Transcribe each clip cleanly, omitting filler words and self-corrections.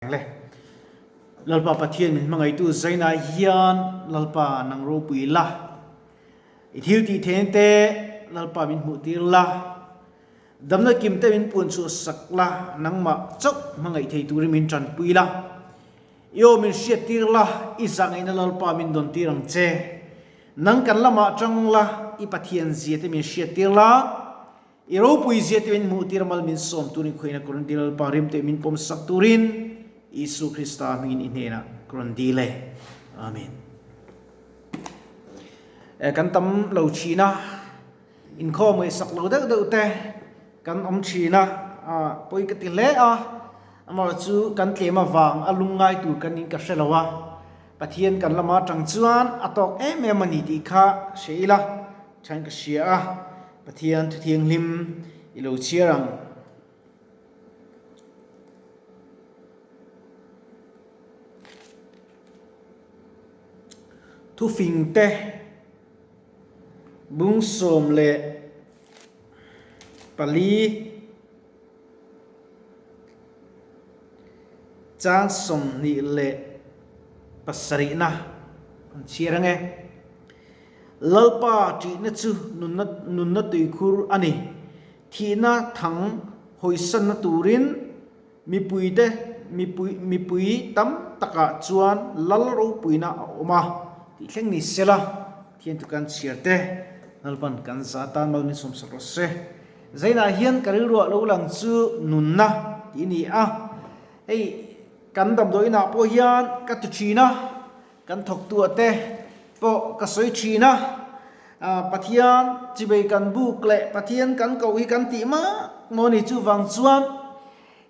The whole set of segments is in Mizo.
Le. Lalpa Pathian min hmangaihtu Zainah hian Lalpa nang ropui la. I thil tih theihna te Lalpa min hmuh tir la. Damna kim te min puan chhuah sak la, nangmah chauh hmangaih thei turin min tanpui la. I aw min hriat tir la, i zahngaihna Lalpa min dawn tir ang che. Nang kan lamah tang la, i Pathian zia te min hriat tir la. I ropui zia te min hmuh tir mal min sawm turin khuaina ka rawn dil Lalpa rim te min pawm sak turin Isu Krista hmingin i hnenah ka rawn dil e. Amen. E, kan tam lo thin a, inkhawm ngaihsak lo deuh deuh te kan awm thin a, a pawi ka ti hle a, amaherawh chu kan tlem avang a lungngai tur kan in ka hre lo a, Pathian kan lama tang chuan a tawk em em a ni tih kha hre ila. Than ka hria a, Pathian Thuthianghlim i lo chhiar ang. Thufing te bung 14 chang 27na an chhiar ang e. Lalpa ṭihna chu nunna nunna tuikhur a ni. Thihna thang hawisanna turin mipuite mipui mipui tam takah chuan lal ropuina a awm a tih thleng ni sela, Pathian chu kan chhiar te Lalpan kan za tan mal min sawmsak rawh se. Zainah hian ka rilruah lo lang chu nunna tih a ni a, hei kan damdawi inah pawh hian ka ti ṭhin a. Kan thawktu te pawh ka sawi thin a, Pathian chibei kan buk leh Pathian kan koh hi kan tih mak maw ni chuvang chuan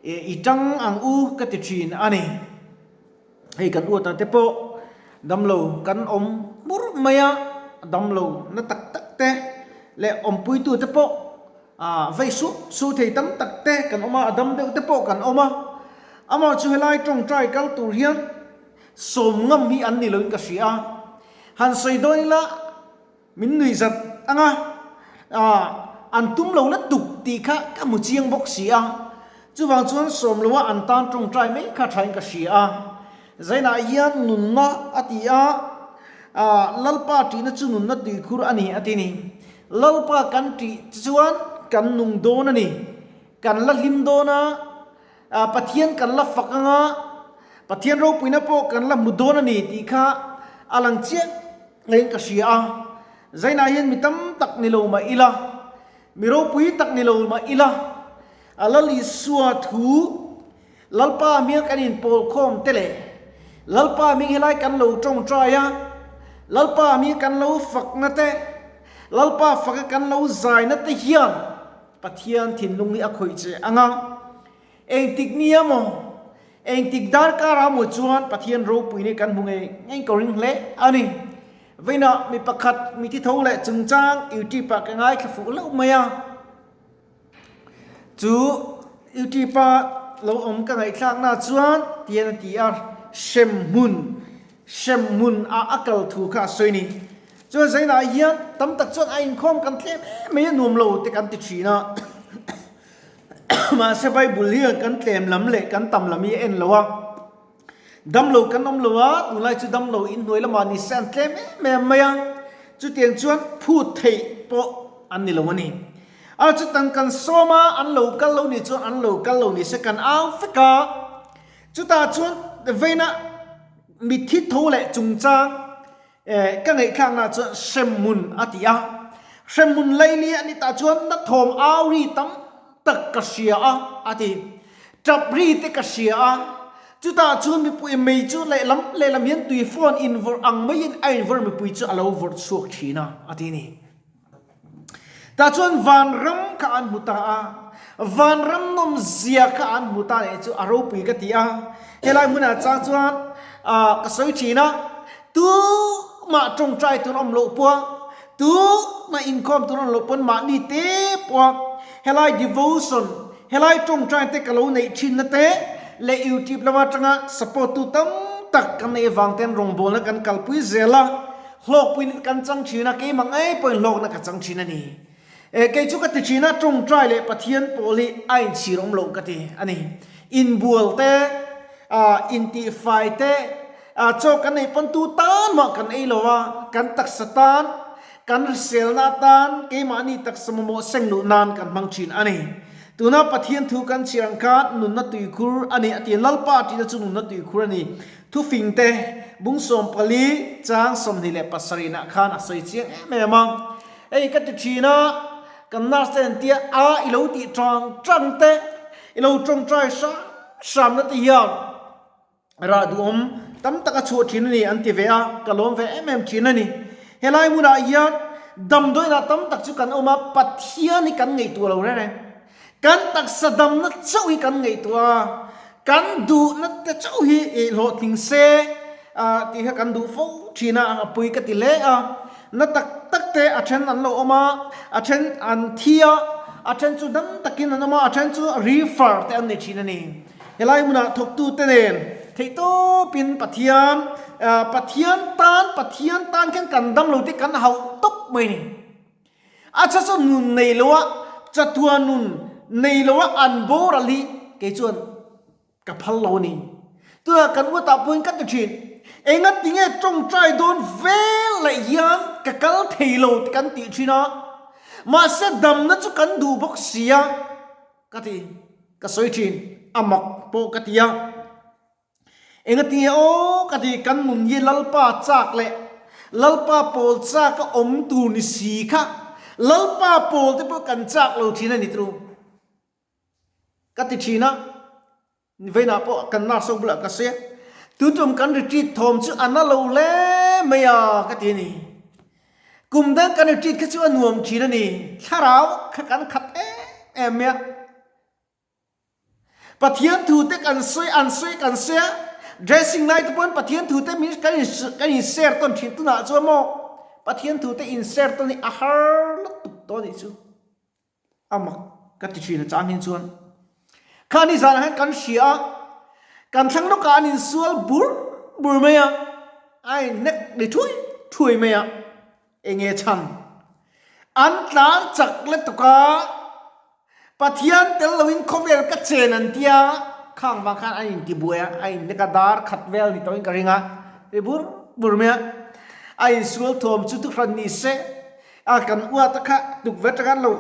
i tang ang u ka ti thin a ni. Hei kan uata te pawh damlo kan awm bur mai a, damlo na tak tak te leh awmpuitu te pawh vei suh suh thei tam tak te kan awm a, a dam deuh te pawh kan awm a. Amah chu helai tawngtai kal tur hian Sawm ngam hi an ni loin ka hria a, han sawi dawn ila min nuih zat ang a, aah an tum lo la tuk tih kha ka hmu chiang bawk si a, chuvang chuan sawm loa an tan tawngtai mai kha thain ka hria a. Zainah hian nunna a ti a, aah Lalpa ṭihna chu nunna tuikhur a ni a ti ni. Lalpa kan ṭih chuan kan nung dawn a ni, kan la hlim dawn a, Pathian kan la fak anga, Pathian ropuina pawh kan la hmu dawn a ni tih kha a lang chiah ngeiin ka hria a. Zainah hian mi tam tak ni lo mah ila, mi ropui tak ni lo mah ila, a Lal Isua thu Lalpa hming kan inpawl khawm te leh Lalpa hming helai kan lo tawngtai a, Lalpa hming kan lo fakna te, Lalpa faka kan lo zaina te hian Pathian thinlung hi a khawih che ang a, engtik nia maw, engtik darkar ah maw chuan Pathian ropui nih kan hmu ngei ngei ka ring hle a ni. Vawiinah mi pakhat mi thi tho leh chungchang YouTube ah ka ngaithla fuh hlauh mai a, chu YouTube a lo awm ka ngaihthlakna chuan tian a ti a, hremhmun Hremhmun ah a kal thu kha a sawi ni. Chuan Zainah hian tam tak chuan a inkhawm kan tlem em mai a nuam lo te kan ti thin a. Mahse Bible hian kan tlem lam leh kan tam lam hi a en lo a. Damlo kan awm lo a, tunlai chu damlo inhnuai lamah ni se an tlem em em mai a. Chutiang chuan phut theih pawh an ni lo a ni. A chutan kan sawm a, an lo kal lo ni chuan an lo kal lo ni se kan au vek a. Chutah chuan veina mitthi tho leh chungchang ka ngaihthlakna chuan hremhmun a ti a. Hremhmun laili a ni tah chuan na thawm au ri tam tak ka hria a a ti. Tap ri te ka hria a. Chutah chuan mipui mei chu lehlam lehlam hian tui phone invawrh ang maiin a invawrh mipui chu a lo vawrh chhuak thin a a ti a ni. Tah chuan vanram kha an hmu ta a, vanram nawmzia kha an hmu ta leh chu a ropui ka ti a. Helai hmunah chang chuan ka sawi thin a, tumah tawngtai tur awm loh pawh, tumah inkhawm tur awm loh pawn mahni te pawh helai devotion, helai tawngtai te ka lo neih thinna te leh youtube lama atanga support tu tam tak kan neih avang ten rawngbawlna kan kalpui zel a. Hlawkpuiin kan chang thin a, keimah ngei pawhin hlawkna ka chang thin a ni. E, kei chu ka ti thin a, tawngtai leh Pathian pawl hi a inchhir awm loh ka ti a ni. Inbual te, Intihfai te, chaw kan ei pawn tu tan mah kan ei lo a, kan taksa tan, kan hriselna atan keimahni taksa mamawh seng luh nan kan hmang thin a ni. Tuna Pathian thu kan chhiar ang khan nunna tuikhur a ni a ti. Lalpa tihna chu nunna tuikhur a ni. Thufing te bung 14 chang 27 nah khan a sawi chiang em em a. Hei ka ti thin a, kan nurse te an tia a i lo tih tang tang te, i lo tawngtai hram hram na te hian rah duhawm tam tak a chhuah thin a ni an ti ve a, ka lawm ve em em thin a ni. Helai hmunah hian damdawiinah tam tak chu kan awm a, Pathian hi kan ngaihtuah lo reng reng. Kan taksa damna chauh hi kan ngaihtuah a, kan duhna te chauh hi ih hlawhtling se tih kha kan duh fo thin a, a pui ka ti hle a. Na tak tak te a then an lo awm a, a then an thi a, a then chu dam takin an awm a, a then chu refer te an nei thin a ni. Helai hmunah thawktute nen theihtawpin Pathian, Pathian tan, Pathian tan khan kan dam lo te kan hauh tawp mai a ni. A cha chu nun nei lo a, chatua nun nei lo a an boral hi kei chuan ka phal lo a ni. Tunah kan uatah pawhin ka ti thin, enga tinge tawngtai dawn vel leh hian ka kal thei lo ti kan tih thin a, mahse damna chu kan duh bawk si a ka ti, ka sawi thin, a mak pawh ka ti a. Engati nge aw ka ti, kan nun hi Lalpa chak leh Lalpa pawl chak a awm tur ni si kha Lalpa pawl te pawh kan chak lo thin a ni tru ka ti thin a, vawiinah pawh kan nurse ho bulah ka sawi a, tun tum kan retreat thawm chu a na lo hle mai a ka ti a ni. Kum dang kan retreat kha chu a nuam thin a ni, thlarau kha kan khat em em mai a. Pathian thu te kan sawi, an sawi kan sawi a, dressing lai te pawhin Pathian thu te min kan in kan in share tawn thin tunah chuan maw Pathian thu te in share tawn hi a har lutuk tawh anih chu a mak ka ti thin a chang hin chuan kha ni zanah hian kan hria a, kan thlang lawkah an insual bur bur mai a, a inhnek ni thui thui mai a, enge chhan an tlan chak lutuk a. Pathian tel loin khawvel ka chen an tia, khang vang khan an intibuai a, a innek a, dar khat vel ni tawhin ka ring a, ri bur bur mai a, a insual thuam chu thuhran ni se, a kan uat a kha tukverh atanga an lo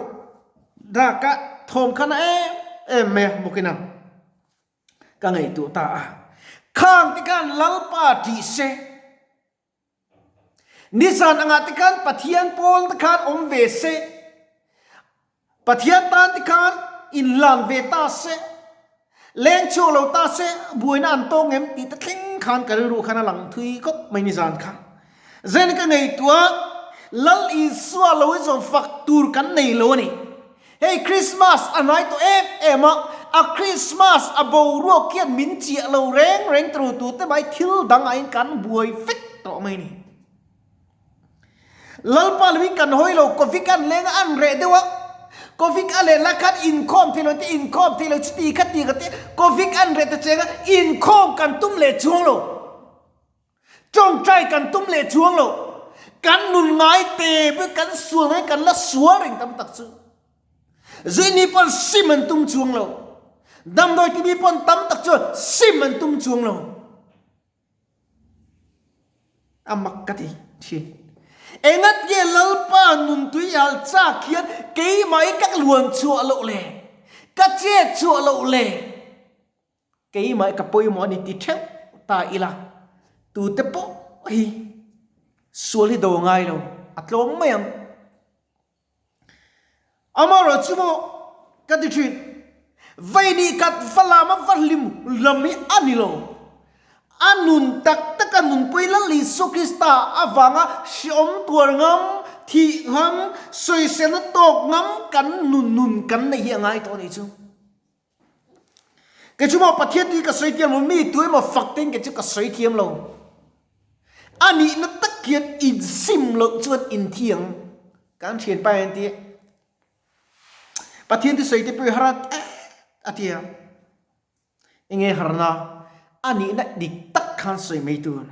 dak a, thawm khan a em em mai a bawkin a, ka ngaihtuah ta a, khang te khan Lalpa tih se. Nizan angah te khan Pathian pawl te khan awm ve se, Pathian tan te khan inlan ve ta se, leng chhuak lo ta se, buaina an tawng em tih te thleng khan ka rilru khan a lang thui khawp mai nizan kha. Zen ka ngaihtuah Lal Isua lo hi zawng fak tur kan nei lo a ni. Hei Christmas a hnai tawh em em a, a Christmas a boruak hian min chiah lo reng reng turu tute mai thil dang ah in kan buai vek tawh mai ni. Lalpa lo in kan hawi lo, Covid an leng a an reh deuh a, Covid a leh la khan inkhawm thei lo te inkhawm thei lo chuti kha ti kha te Covid an reh ta cheng a inkhawm kan tum leh chuang lo. Tawngtai kan tum leh chuang lo. Kan nun ngai te pawh kan sual ngai kan la sual reng tam tak chu. Zuini pawn sim an tum chuang lo. Damdawi timi pawn tam tak chuan sim an tum chuang lo. A mak ka ti thin. Engat nge Lalpa nun tui al chak hian keimah hi ka luan chhuah loh le? Ka chet chhuah loh le? Keimah ka pawimawh a ni ti theuh ta ila, tute pawh hi sual hi do ngai lo, a tlawm mai ang. Amaherawh chu maw ka ti thin, vei nih khat va lama va hlim lam hi a ni lo. A nun tak taka nunpui Lal Isua Krista avanga hreawm tuar ngam, thih ngam, sawiselna tawk ngam kan nun nun kan neih hi a ngai tawh a nih chu. Kei chu maw Pathian tui ka sawi thiam lo, mi tu emaw fak tein kei chu ka sawi thiam lo. A nihna tak hian insim loh chuan inthiang kan thian pa hian ti. Pathian thusawi te pawh hi har a ti a. Enge harna? A nihna dik tak khan sawi mai tur.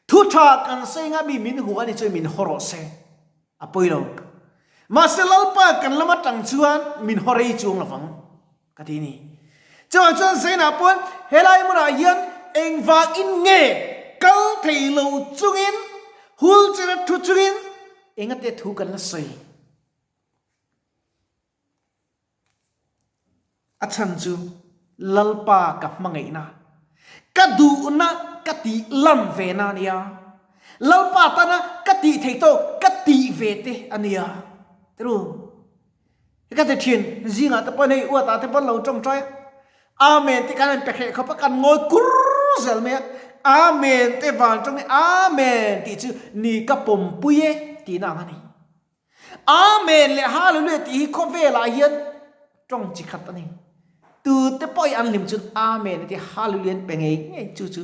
Thu tha kan sawi nga mi min hu a ni chuan min haw rawh se, a pawi lo. Mahse Lalpa kan lam atang chuan min haw rei chuang lovang ka ti a ni. Chuvang chuan Zainah pawn helai hmunah hian engvangin nge kal thei lo chungin wheelchair a thu chungin engate thu kan la sawi? A chhan chu Lalpa ka hmangaihna, ka duhna ka tih lan ve na a nia. Lalpa tana ka tih theih tawk ka tih ve te a nia. Tiru, ka ti thin, zingah te pawn hei uatah te pawn lo tawngtai a, Amen te khan an pe hreh khawp a, kan ngawi kur zel mai a, Amen te van tawng hi Amen tih chu ni ka pawmpui e tihna ang a ni. Amen leh Hallelujah tih hi khawvelah hian tawng chi khat a ni. Tute pawh hi an hlim chuan Amen a ti, Hallelujah an pe ngei ngei. Chu chu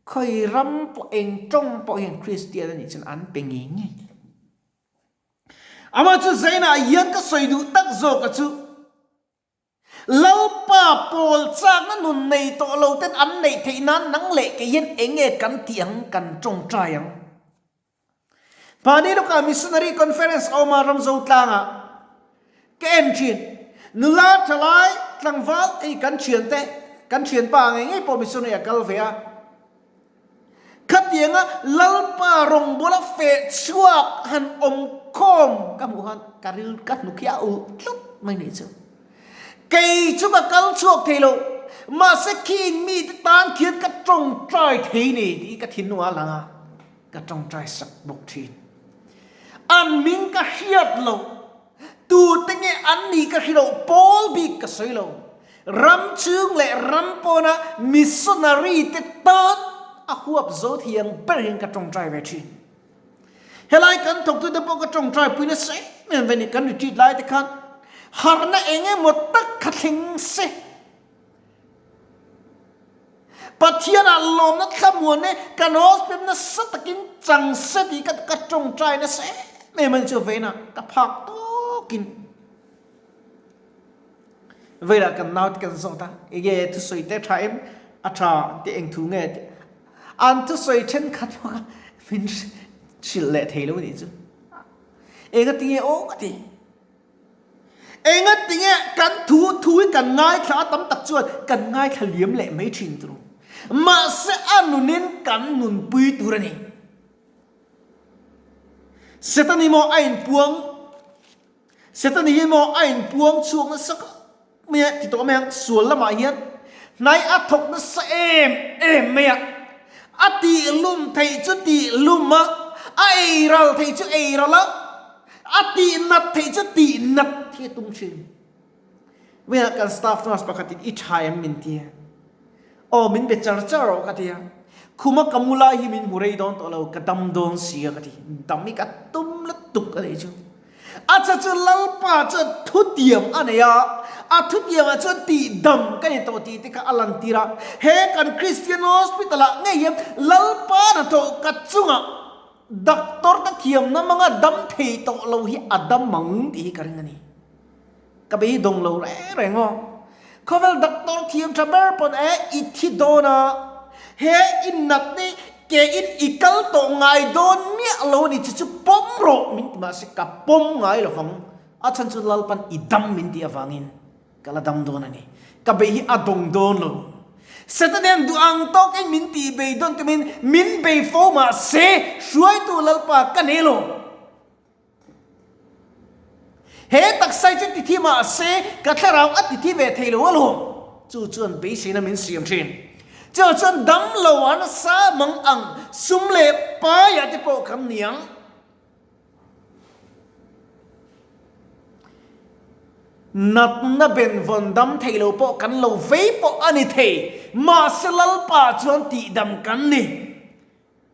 khawi ram pawh eng tawng pawh hian Kristian a nih chuan an pe ngei ngei. Amah chu Zainah hian ka sawi duh tak zawk a chu. Lalpa pawl chakna nun nei tawh lo ten an neih theih nan nang leh kei hian eng nge kan tih ang, kan tawngtai ang. Mahni lawkah Missionary Conference a awm a Ramzo tlangah ka en thin. Nula thalai tlangval hei kan thiante, kan thianpa ngei ngei pawh missionary a kal ve a. Khatianga Lalpa rawngbawla feh chhuak han awm khawm ka hmuh khan ka ril ka hnuk hi a ulh tlat mai nih chu. Kei chu ka kal chhuak thei lo, mahse khing mite tan khian ka tawngtai thei ni tih ka thinlung ah a lang a, ka tawngtai sak bawk thin. An hming ka hriat loh. Tute nge an nih ka hre lo, pawl bik ka sawi lo. Ram chhung leh ram pawna missionary te tan a huap zo thei ang ber hian ka tawngtai ve thin. Helai kan thawktute pawh ka tawngtai pui nasa em em ve ni, kan retreat lai te khan harhna eng emaw tak kha thleng se. Pathianah lawmna thlamuan e, kan hospital nasa takin chang se tih ka ka tawngtai nasa em em a ni chu veina ka phak tawkin veilah kan naute kan zawt a, enge thusawi te tha em a tha te eng thu nge tih an thusawi thenkhat pawh kha min hrilh leh thei lo a nih chu engatinge aw ka ti. Engatinge kan thu thu hi kan ngaithla a tam tak chuan kan ngaithla liam leh mai thin tur. Mahse a nunin kan nunpui tur a ni. Setani maw a inpuang Setani hi maw a inpuang chhuak nasa khawp mai a ti tawh mai ang sual lamah hian hnai a thawk nasa em em mai a. A tihlum theih chu tihlum a, a eiral theih chu eiral a. A tih nat theih chu tih nat hi a tum thin. Vawiinah kan staff nurse pakhatin i tha em min ti a. Aw min be char char rawh ka ti a. Khuma ka mu lai hi min hmu rei dawn tawh lo, ka dam dawn si a ka ti. Dam hi ka tum lutuk a nih chu. A cha chu Lalpa chuan thutiam a nei a, a thutiamah chuan tih dam ka ni tawh tih te kha a lantir a. He kan Christian Hospital ah ngei hian Lalpa hnathawh ka chungah Doctor ka thiamna hmanga dam thei tawh lo hi a dam ang tih hi ka ring a ni. Ka beidawng lo reng reng aw. Khawvel doctor thiam tha ber pawn e i thi dawn a, he i nat ni ke in i kal tawh ngai dawn miah lo a ni chu chu pawm rawh min ti mahse ka pawm ngai lo vang. A chhan chu Lalpan i dam min tih avangin. Ka la dam dawn a ni. Ka bei hi a dawng dawn lo. Satan hian duh ang tawkin min tih bei dawn tumin min bei fo mah se hruaitu Lalpa ka nei lo. He taksa hi chu ti thi mah se ka thlarau a ti thi ve thei lo alawm. Chu chuan beiseina min siam thin. Chu chuan dam lo a nasa mang ang sum leh paiah te pawh kan ni ang. Natna benvawn dam thei lo pawh kan lo vei pawh a ni thei, mahse Lalpa chuan tihdam kan ni.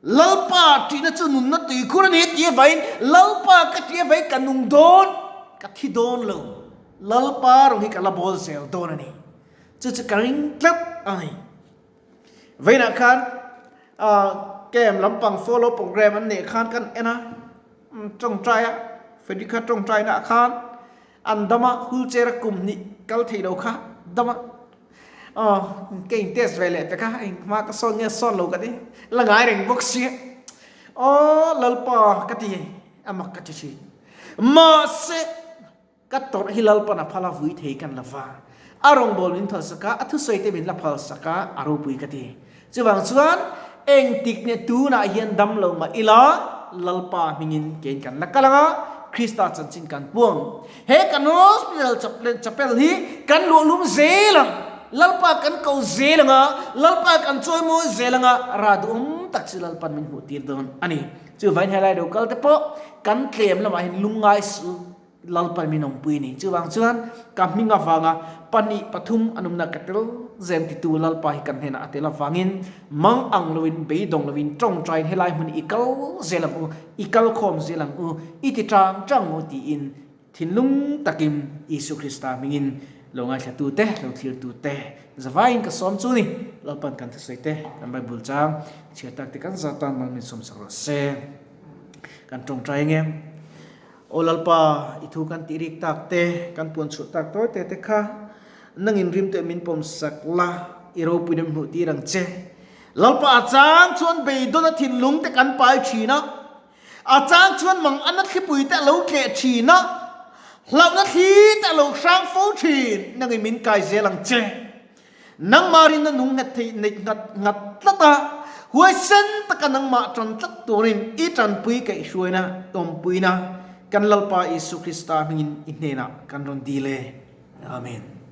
Lalpa ṭihna chu nunna tuikhur a ni tih avangin Lalpa ka ṭih avangin ka nung dawn, ka thi dawn lo. Lalpa rawng hi ka la bawl zel dawn a ni. Chu chu ka ring tlat a ni. Vawiinah khan camp lampang follow program an neih khan kan en a, tawngtai a, Freddy kha tawngtai naah khan an dam a, wheelchair a kum hnih kal theih lo kha dam a, aw ka in test ve leh pek a, engmah ka sawn nge sawn lo ka ti, la ngai reng bawk sia, aw Lalpa ka ti a mak ka ti thin, mahse. Ka tawrh hi Lalpan a phal a vui thei kan la va. A rawngbâwl min phalsak a, a thusawite min la phalsak a, a ropui ka ti. Chuvang chuan, engtik nge tunah hian dam lo mah ila, Lalpa hmingin kein kan la kal ang a, Krista chanchin kan puang. He kan hospital chapel hi kan luahlum zel ang, Lalpa kan ko zel ang a, Lalpa kan chawimawi zel ang a, rah duhawm tak chu Lalpan min hmuhtir dawn a ni. Chuvangin helai lo kal te pawh kan tlem lamah hian lungngai suh u. Lalpan min awmpui a ni. Chuvang chuan ka hming avanga pahnih pathum an awmna ka tel zem titu Lalpa hi kan hnenah a tel avangin mang ang loin beidawng loin tawngtaiin helai hmun i kal zel ang u, i kal khawm zel ang u, i ti tang tang u tiin thinlung takin Isu Krista hmingin lo ngaithlatute, lo thlirtute zavaiin ka sawm chu ni. Lalpan kan thusawi te, kan Bible chang chhiar tak te kan zat tan mal min sawmsak rawh se. Kan tawngtai ange. Aw Lalpa, i thu kan tih rik tak te, kan puan chhuah tak tawi te te kha nangin rim teh min pawm sak la, i ropui nem hmuh tir ang che. Lalpa, a chang chuan beidawn a thinlung te kan pai thin a, a chang chuan mang ana thlipui te a lo tleh thin a, hlauhna thli te a lo hrang fo thin, nangin min kai zel ang che. Nangmah rinna nung nghet thei neih nghat nghat tlat a, huaisen taka nangmah tan tlat turin i tanpui kaihhruaina tawmpuina kan Lalpa Isu Krista hmingin i hnenah kan rawn dil e. Amen.